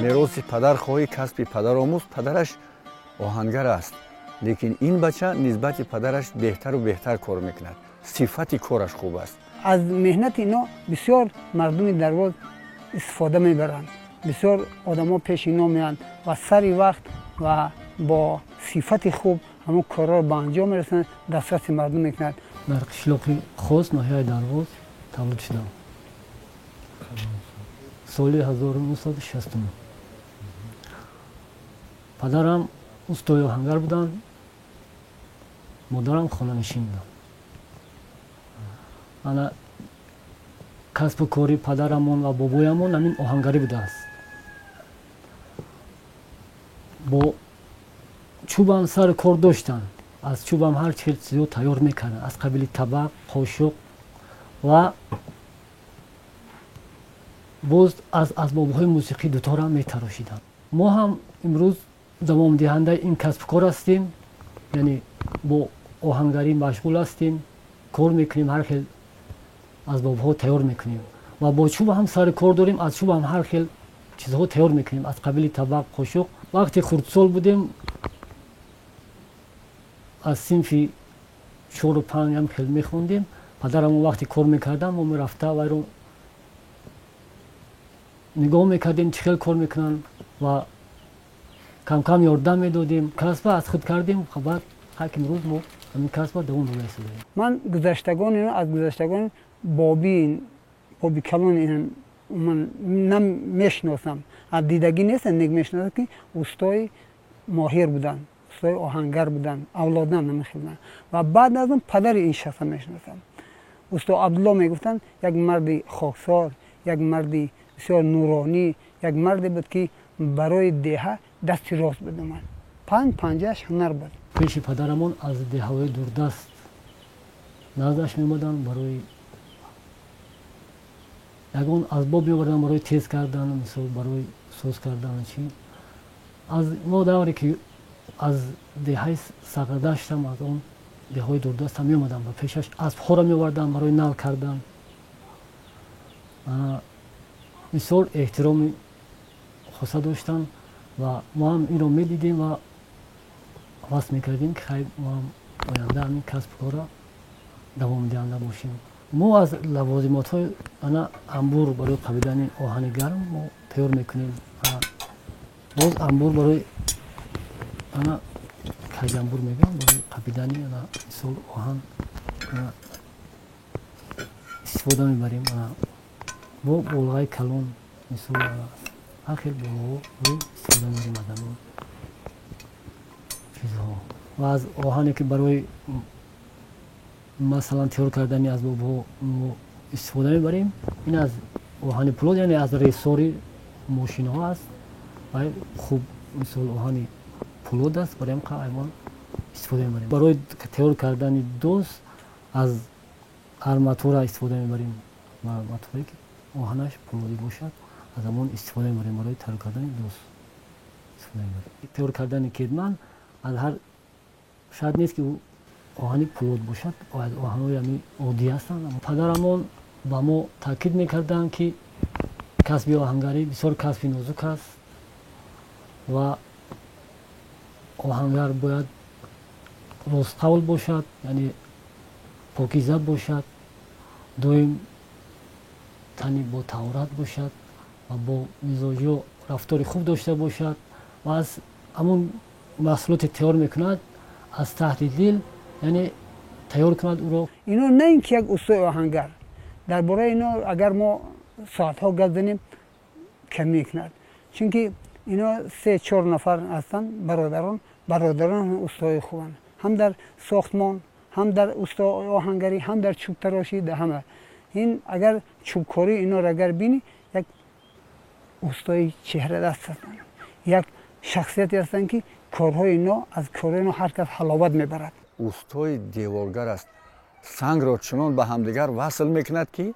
Мероси падар хоҳӣ, касби падар омӯз. Падараш оҳангар аст, лекин ин бача нисбати падараш беҳтару беҳтар кор мекунад, сифати кораш хуб аст. Аз меҳнати ино бисёр мардуми Дарвоз истифода мебаранд. Бисёр одамо пеши ино меоянд ва сари вақт ва бо сифати хуб ҳамон корҳоро ба анҷом мерасонанд, дастраси мардум мекунанд. Дар қишлоқи Хос, ноҳияи Дарвоз таваллуд шудам соли 1969. Падарам устои оҳангар буданд, модарам хонанишин буданд. Ана касбу кори падарамон ва бобоямон ҳамин оҳангарӣ будааст. Бо чӯбам сари кор доштанд, аз чӯбам ҳар чӣ чизо тайёр мекарданд, аз қабили табақ, қошуқ ва боз аз асбобҳои мусиқӣ дуторам метарошиданд. Мо ҳам имрӯз давомдиҳандаи ин касбу кор ҳастем, яъне бо оҳангарӣ машғул ҳастем, кор мекунем, ҳар хел асбобҳо тайёр мекунем ва бо чӯб ҳам сари кор дорем, аз чӯб ҳам ҳар хел чизҳо тайёр мекунем, аз қабили табақ, қошуқ. Вақте хурдсол будем, аз синфи чору панҷ ҳам хел мехондем, падарам он вақте кор мекардам, мо мерафта вайро нигоҳ мекардем, чӣ хел кор мекунанд, ва камкам ёрдам медодем. Касба аз худ кардем, баъд ҳак имрӯз мо ҳамин касба давом дода истодаем. Ман гузаштагон ино аз гузаштагон боби боби калон ин ман нам мешиносам, аз дидагӣ нестам, нек мешиносам, ки устои моҳир буданд, устои оҳангар буданд, авлодан намехелданд. Ва баъд аз он падари ин шахса мешиносам, усто Абдулло мегуфтанд, як марди хоксор, як марди бисёр нуронӣ, як марде буд, ки барои деҳа дасти рост буд. Ман панҷ панҷааш ҳунар буд. Пеши падарамон аз деҳаҳои дурдаст наздаш меомаданд, барои ягон асбоб меоварданд, барои тез кардан, мисол, барои соз кардан. Чи аз мо давре ки аз деҳаи Сағрадаштам, аз он деҳаҳои дурдастам меомаданд ба пешаш, аспҳоро меоварданд барои нал кардан. Бисёр эҳтироми хоса доштанд ва мо ҳам инро медидем ва ҳавас мекардем, ки хай, мо ҳам оянда ҳамин касбу корро давомдиҳанда бошем. Мо аз лавозимотҳои ана амбур барои қабидани оҳани гарм мо тайёр мекунем, боз амбур барои ана каҷамбур мегӯям, барои қабидани ана мисол оҳан истифода мебарем, бо болғаи калон, мисол, ҳар хел болғаҳо истифода мебарем аз ҳамин чизҳо. Ва аз оҳане ки барои масалан тайёр кардани асбобҳо мо истифода мебарем, ин аз оҳани пулод, яъне аз ресори мошинҳо аст ва хуб, мисол, оҳани пулод аст, барои ҳамин истифода мебарем. Барои тайёр кардани дос аз арматура истифода мебарем, арматурае ки оҳанаш пулодӣ бошад, аз ҳамон истифода мебарем, барои тайёр кардани дос истифода мебарем. Тайёр кардани кетман аз ҳар шарт нест, ки оҳани пулод бошад, аз оҳанҳои ҳамин оддӣ ҳастанд. Падарамон ба мо таъкид мекарданд, ки касби оҳангарӣ бисёр касби нозук аст ва оҳангар бояд ростқавл бошад, яъне покиза бошад, доим тани бо таҳорат бошад ва бо мизоҷиё рафтори хуб дошта бошад ва аз ҳамон маҳсулоте тайёр мекунад, аз таҳти дил, яъне, тайёр кунад ӯро. Ино на ин ки як устои оҳангар, дар бораи ино агар мо соатҳо гап занем, кам мекунад, чунки ино се чор нафар ҳастанд бародарон. Бародарон устои хубанд, ҳам дар сохтмон, ҳам дар устои оҳангарӣ, ҳам дар чӯбтарошӣ, дар ҳама. Ин агар чӯбкории иноро агар бинӣ, як устои чеҳрадаст ҳастанд, як шахсияте ҳастанд, ки корҳои ино, аз корҳои ино ҳар кас ҳаловат мебарад. Устои деворгар аст. Сангро чунон ба ҳамдигар васл мекунад, ки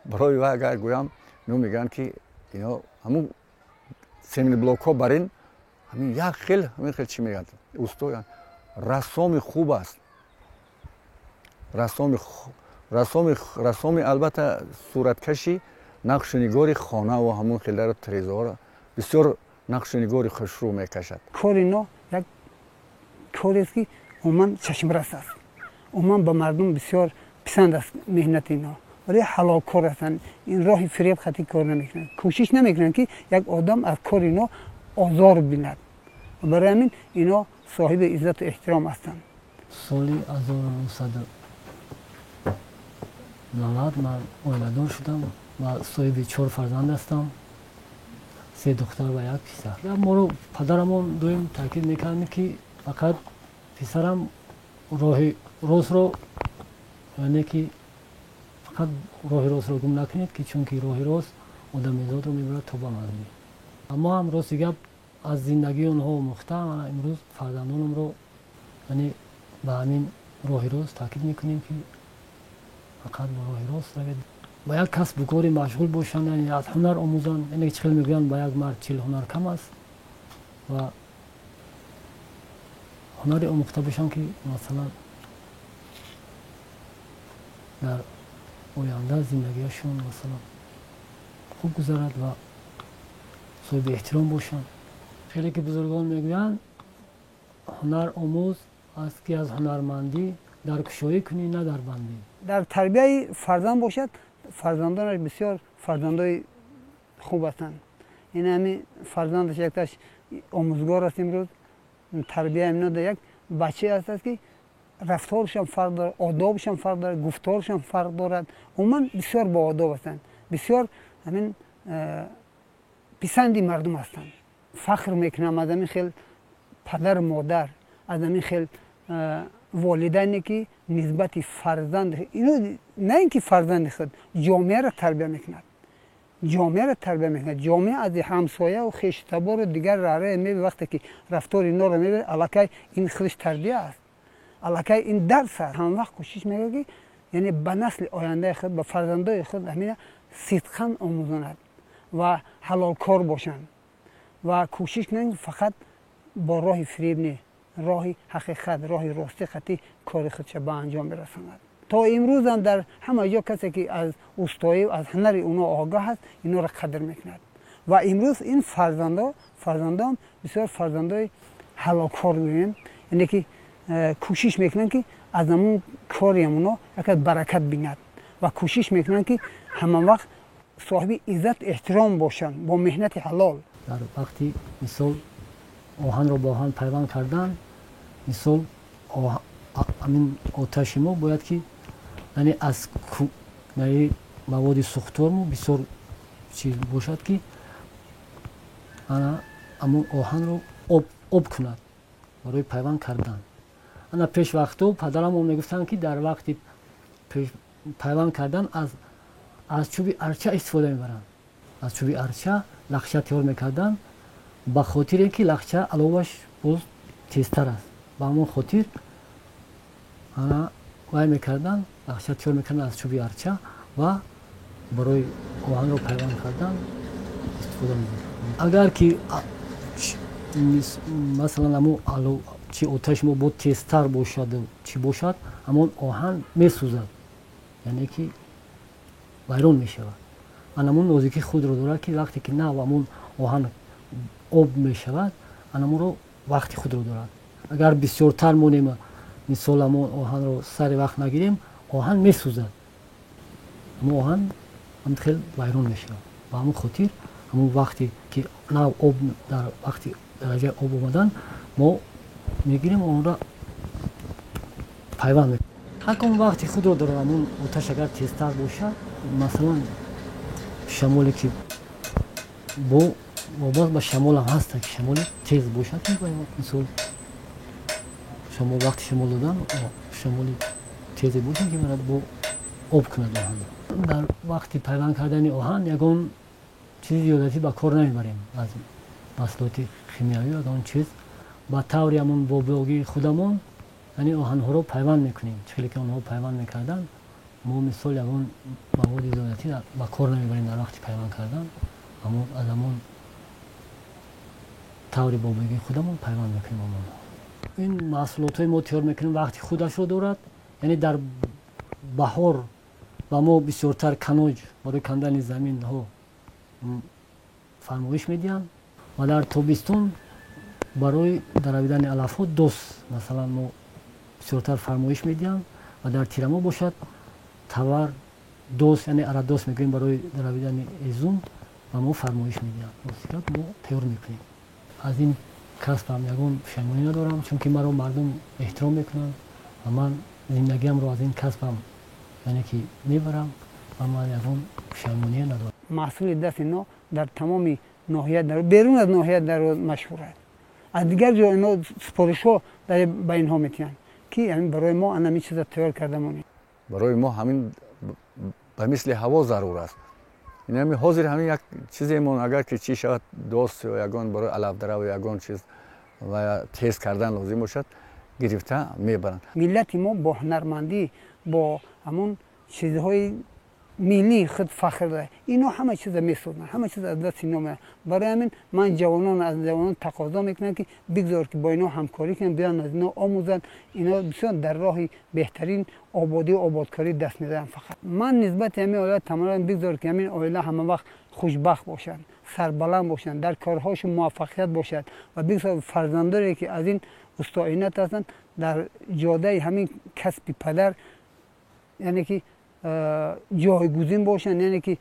барои вай агар гӯям, ино мегӯянд, ки ино ҳамун семенблокҳо бар ин ҳамин як хел, ҳамин хел чӣ мегӯянд. Усто рассоми хуб аст, рассоми, албатта, сураткаши, нақшу нигори хонаву ҳамун хелдаро, трезаҳоро Бисёр нақшу нигори хушрӯ мекашад. Кори ино як корест, ки умуман чашмрас аст, умуман ба мардум бисёр писанд аст меҳнати ино. Вале ҳалолкор ҳастанд, ин роҳи фиреб хати кор намекунанд, кӯшиш намекунанд, ки як одам аз кори ино озор бинад. Барои ҳамин ино соҳиби иззату эҳтиром ҳастанд. Соли 1990 ман оиладор шудам ва соҳиби чор фарзанд ҳастам: се духтар ва як писар. Моро падарамон доим таъкид мекарданд, ки фақат, писарам, роҳи ростро, яъне ки фақат роҳи ростро гум накунед, ки чунки роҳи рост одамизодро мебарад то ба манзил. Мо ҳам, рости гап, аз зиндагии онҳо омӯхта, имрӯз фарзандонамро, яъне, ба ҳамин роҳи рост таъкид мекунем, ки фақат ба роҳи рост равед, ба як касбу кори машғул бошанд, яъне аз ҳунар омӯзанд. Яъне чӣ хел мегӯянд, ба як мард 40 ҳунар кам аст, ва ҳунаре омӯхта бошанд, ки масалан дар оянда зиндагиашон, масалан, хуб гузарад ва соҳиби эҳтиром бошанд. Хеле ки бузургон мегӯянд: ҳунар омӯз аст, ки аз ҳунармандӣ дар кушоӣ кунӣ, на дар бандӣ. Дар тарбияи фарзанд бошад, фарзандонаш бисёр фарзандои хуб ҳастанд. Ин ҳами фарзандаш якташ омӯзгор аст. Имрӯз тарбияи ино як бачае ҳаст, ки рафторшам фарқ дорад, одобшам фарқ дорад, гуфторшам фарқ дорад. Умуман бисёр боодоб ҳастанд, бисёр ҳамин писанди мардум ҳастанд. Фахр мекунам аз ҳамин хел падару модар, аз ҳамин хел волидайне, ки нисбати фарзанд ино, на ин ки фарзанди худ, ҷомеаро тарбия мекунад, ҷомеаро тарбия мекунад. Ҷомеа аз ҳамсояву хештабору дигар раҳраи меби, вақте ки рафтори инора мебинад, аллакай ин худаш тарбия аст, аллакай ин дарс аст. Ҳамавақт кӯшиш мекунад, ки яъне ба насли ояндаи худ, ба фарзандои худ ҳамина сидқан омӯзонад ва ҳалолкор бошанд ва кӯшиш кунанд фақат бо роҳи фиреб не, роҳи ҳақиқат, роҳи ростӣ хати кори худша ба анҷом бирасонад. То имрӯзам дар ҳама ҷо касе, ки аз устоӣ, аз ҳунари оно огаҳ аст, инора қадр мекунад. Ва имрӯз ин фарзандон бисёр фарзандои ҳалолкор гӯем, яъне ки кӯшиш мекунанд, ки аз ҳамун кори ҳамуно яке баракат бинад ва кӯшиш мекунанд, ки ҳама вақт соҳиби иззат эҳтиром бошанд бо меҳнати ҳалол. Дар вақти, мисол, оҳанро бо оҳан пайванд кардан, мисол, ҳамин оташи мо бояд ки, яъне, аз маводи сӯхтормо бисёр чиз бошад, ки ана ҳамон оҳанро об кунад барои пайванд кардан. Ана пеш вақтҳо падарамон мегуфтанд, ки дар вақти пайванд кардан аз чӯби арча истифода мебаранд, аз чӯби арча лахча тайёр мекарданд, ба хотире ки лахча аловаш боз тезтар аст. Ба ҳамон хотир ана вай мекарданд, лахча тайёр мекарданд аз чӯби арча ва барои оҳанро пайванд кардан истифода мебурд. Агар ки, масалан, ҳамон чи оташи мо бо тезтар бошаду чӣ бошад, ҳамон оҳан месӯзад, яъне ки вайрон мешавад. Анамон нозикии худро дорад, ки вақте ки нав ҳамон оҳан об мешавад, анамонро вақти худро дорад. Агар бисёртар монем, мисол, ҳамон оҳанро сари вақт нагирем, оҳан месӯзад, ҳамон оҳан ҳам хел вайрон мешавад. Ба ҳамон хотир ҳамон вақте ки нав об, дар вақти дараҷаи об омадан, мо мегирем, онро пайванд мекунем. Ҳакон вақти худро дорад. Ҳамон оташ агар тезтар бошад, масалан, шамоле ки бо вобаст ба шамолам ҳаста, ки шамоли тез бошад, мисол, шамол, вақти шамол додан, шамоли тезе бошад, ки барад бо об кунад оҳанро. Дар вақти пайванд кардани оҳан ягон чизи зиёдатӣ ба кор намебарем, аз маҳсулоти химиявӣ ягон чиз. Ба таври ҳамон бобогии худамон, яъне, оҳанҳоро пайванд мекунем, чӣ хеле ки онҳо пайванд мекарданд. Мо, мисол, ягон маводи зиёдатӣ ба кор намебарем дар вақти пайванд кардан. Аз ҳамон таври бобогии худамон пайванд мекунем онҳо. Ин маҳсулотҳои мо тайёр мекунем, вақти худашро дорад, яъне дар баҳор ба мо бисёртар каноҷ барои кандани заминҳо фармоиш медиҳанд. Ва дар тобистон барои даравидани алафҳо дос, масалан, мо бисёртар фармоиш медиҳам ва дар тирамоҳ бошад тавар дос, яъне арадос мегӯем, барои даравидани ҳезум ба мо фармоиш медиҳанд. Ростигап, мо тайёр мекунем. Аз ин касбам ягон пушаймонӣ надорам, чунки маро мардум эҳтиром мекунанд ва ман зиндагиамро аз ин касбам, яъне ки, мебарам ва ман ягон пушаймоние надорам. Маҳсули даст ино дар тамоми ноҳия, берун аз ноҳия дар машҳур аст. Аз дигар ҷо ино супоришҳо ба инҳо метиҳанд, ки барои мо анами чиза тайёр карда монед. Барои мо ҳамин ба мисли ҳаво зарур аст. Инами ҳозир ҳамин як чиземон, агар ки чӣ шавад, дос ё ягон барои алафдарав, ягон чиз ва тез кардан лозим бошад, гирифта мебаранд. Миллати мо бо ҳунармандӣ, бо ҳамон чизҳои миллии худ фахр дорад. Ино ҳама чиза месозанд, ҳама чиз аз дасти ино меояд. Барои ҳамин ман ҷавонон аз ҷавонон тақозо мекунам, ки бигзор ки бо ино ҳамкорӣ кунанд, биёянд, аз ино омӯзанд. Ино бисёр дар роҳи беҳтарин ободию ободкорӣ даст мезананд. Фақат ман нисбати ҳамин оила таманно, бигзор ки ҳамин оила ҳама вақт хушбахт бошанд, сарбаланд бошанд, дар корҳошон муваффақият бошад ва бигзор фарзандоре, ки аз ин устоинат ҳастанд, дар ҷодаи ҳамин касби падар, яъне ки, ҷойгузин бошанд, яъне ки,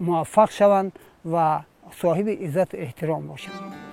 муваффақ шаванд ва соҳиби иззату эҳтиром бошанд.